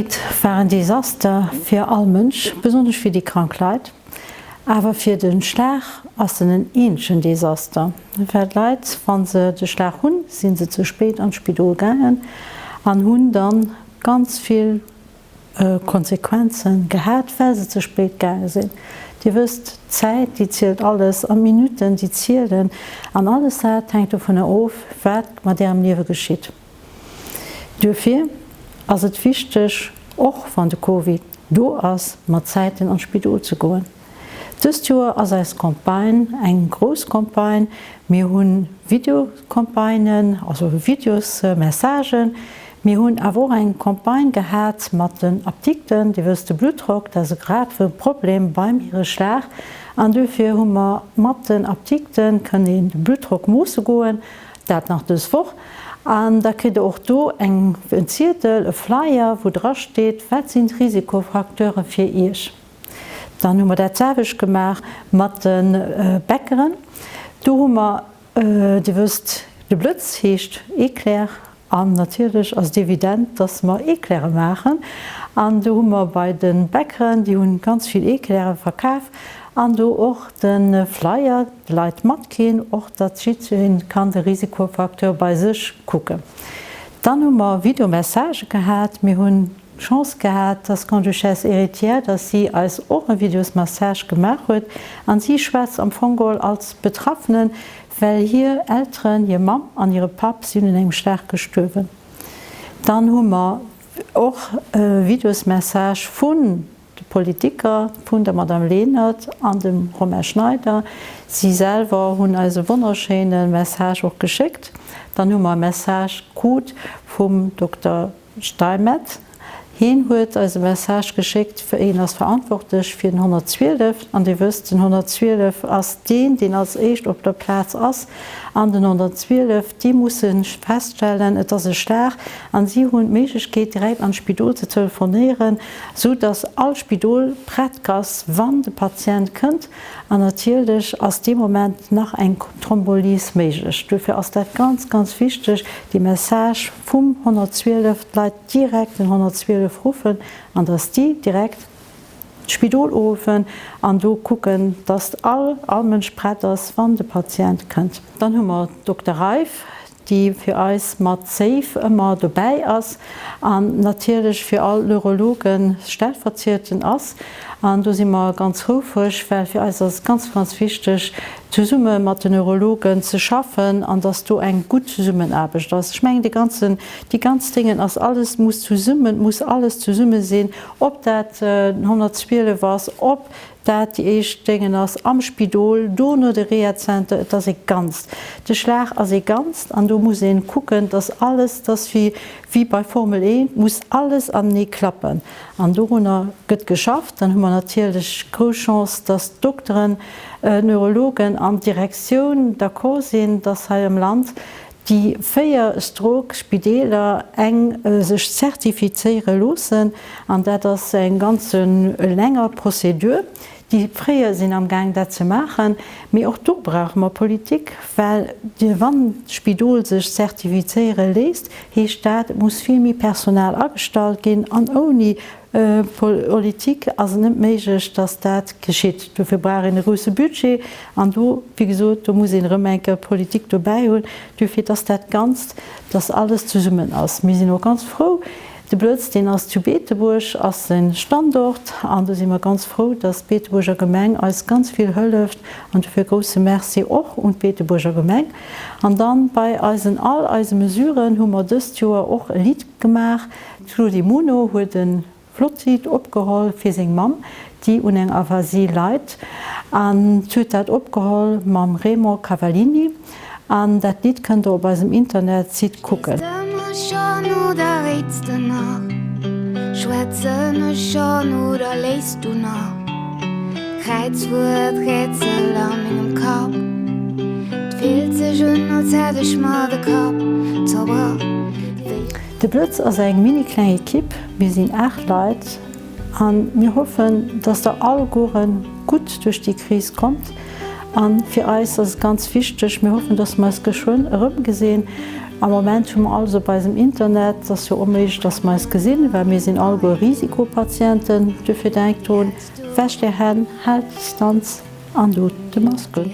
Covid war en Desaster fir all Mënsch, besonnesch fir déi krank Leit. Awer fir de Schlag ass en en eenzegen Desaster, well d'Leit, wa se de Schlag hunn, si se ze spéit an d'Spidol gaangen an hunn dann ganz vill Konsequenzen gehat, well se ze spéit gaange sinn. Dir wësst, d'Zäit, déi zielt alles an d'Minutten, déi zielen an alles dat hänkt dovunner of, wat mat Ärem Liewe geschitt. Duerfir ass et wichteg, och wann de Covid do ass, mat Zäiten an d'Spidol ze goen. Dëst Joer ass eis Campagne eng grouss Campagne. Mir hu Videocampagnen, also Videosmessagen. Mir hunn awer och eng Campagne gehat mat den Apdikten. Dir wësst, de Bluttdrock, dat ass e grave Problem beim hire Schlag. An duerfir hu mer mat den Apdikten, kënnt een de Bluttdrock moosse goen, dat nach dës Woch. An da kritt Der och do eng, en Ziedel, e Flyer, wou drasteet, wat sinn d'Risikofacteure fir Iech. Dann hu mer dat selwecht gemaach mat de Bäckeren. Do hu mer, Dir wësst, de Blëtz heescht Eclair an natierlech ass et evident, dass mer Eclaire maachen. An do hu mer bei de Bäckeren, déi hunn ganz vill Eclaire verkaf, an do och de Flyer de Leit matginn, och datt jiddweree kann de Risikofacteur bei sech kucken. Dann hu mer Videomessagë gehat. Mir hunn d'Chance gehat, dass d'Grande-Duchesse héritière, dass si eis och e Videosmassage gemaach huet an si schwätzt am Fong geholl als Betraffene, well hir Elteren, hir Mamm an hire Papp sinn un engem Schlag gestuerwen. Dann hu mer och e Videosmessage vun de Politiker, vun der Madame Lenert an dem Romain Schneider. Si selwer hunn eis e wonnerschéine Message och geschéckt. Dann hu mer e Message krut vum Dokter Steimet, Heen huet eis e Message geschéckt, heen ass verantwortlech fir den 112 an Dir wësst, den 112 ass deen, deen als éischt op der Plaz ass an den 112, déi musse feststellen, et ass e Schlag an si hunn d'Méiglechkeet direkt an d'Spidol ze telefonéieren, sou datt all Spidol prett ass, wann de Patient kënnt. An natierlech ass dee Moment nach eng Thrombolyse méiglech. Duerfir ass dat ganz, ganz wichteg, dee Message vum 112, d'Leit direkt den 112 ruffen an dass déi direkt d'Spidol uruffen an do kucken, dass all, all Mënsch prett ass, wann de Patient kënnt. Dann hu mer d'Dokter Reiff, déi fir eis mat Safe ëmmer dobäi ass an natierlech fir all Neurologe stellverzietend ass. An do si mer ganz houfreg, well fir eis ass et ganz, ganz wichteg, zesumme mat den Neurologen ze schaffen an dass do eng gutt Zesummenaarbecht ass. Ech mengen, dee ganzen, déi ganz Déngen ass alles muss zesummen, muss alles zesumme sinn, ob dat den 112 ass, ob dat déi éischt Déngen ass am Spidol, dono de Rehazenter, et ass e Ganzt. De Schlag ass e Ganzt an do muss ee kucken, dass alles, dass wéi wéi bei Formel 1, muss alles anenee klappen an dorunner gëtt geschafft. Dann hu mer natierlech grouss Chance, dass d'Dokteren, d'Neurologen an d'Direktioun d'accord sinn, dass hei am Land déi 4 Stroke-Spideeler eng sech zertifizéiere loossen, an dat ass eng ganz länger Prozedur. Déi fréier sinn am Gaang dat ze maachen, mee och do brauche mer Politik, well wann d'Spidol sech zertifizéiere léisst, heescht dat, et muss vill méi Personal agestallt ginn an ouni Politik ass et net méiglech, datt dat geschitt. Dofir brauch een e grousse Budget an do, wéi gesot, do muss een erëm eng Kéier Politik dobäi hunn, dofir datt dat Ganzt, datt alles zesummen ass. Mir sinn och ganz frou, de Blëtz, deen ass zu Beetebuerg, ass de Standort an do si mer ganz frou, datt d'Beetebuerger Gemeng eis ganz vill hëlleft an dofir e grousse Merci och un d'Beetebuerger Gemeng. An dann bei eisen, all eise Mesuren hu mer dëst Joer och e Lidd gemaach, D'Claudie Muno huet e flott Lidd opgeholl fir seng Mamm, déi un enger Aphasie leit, an huet dat opgeholl mam Raymond Cavallini. An dat Lidd kënnt der op eisem Internetsite kucken. Weess de mech schonn oder réits de nach? Schwätzen ech schonn oder léiss du nach? Kräizwuert Rätsel a mengem Kapp 't fillt sech un als hätt ech mer de Kapp zerbrach. Wéi. De Blëtz ass eng mini kleng Equipe, mir sinn 8 Leit an mir hoffen, dass der allegueren gutt duerch déi Kris kommt. An fir eis ass et ganz wichteg, mir hoffen, dass mer eis geschwënn erëmgesinn. Am Moment hu mer alles op eisem Internet. Et ass jo onméiglech, dass mer eis gesinn, well mir sinn alleguer Risikopatienten. Duerfir denkt drun, Wäscht är Hänn, haalt Distanz an dot de Mask un.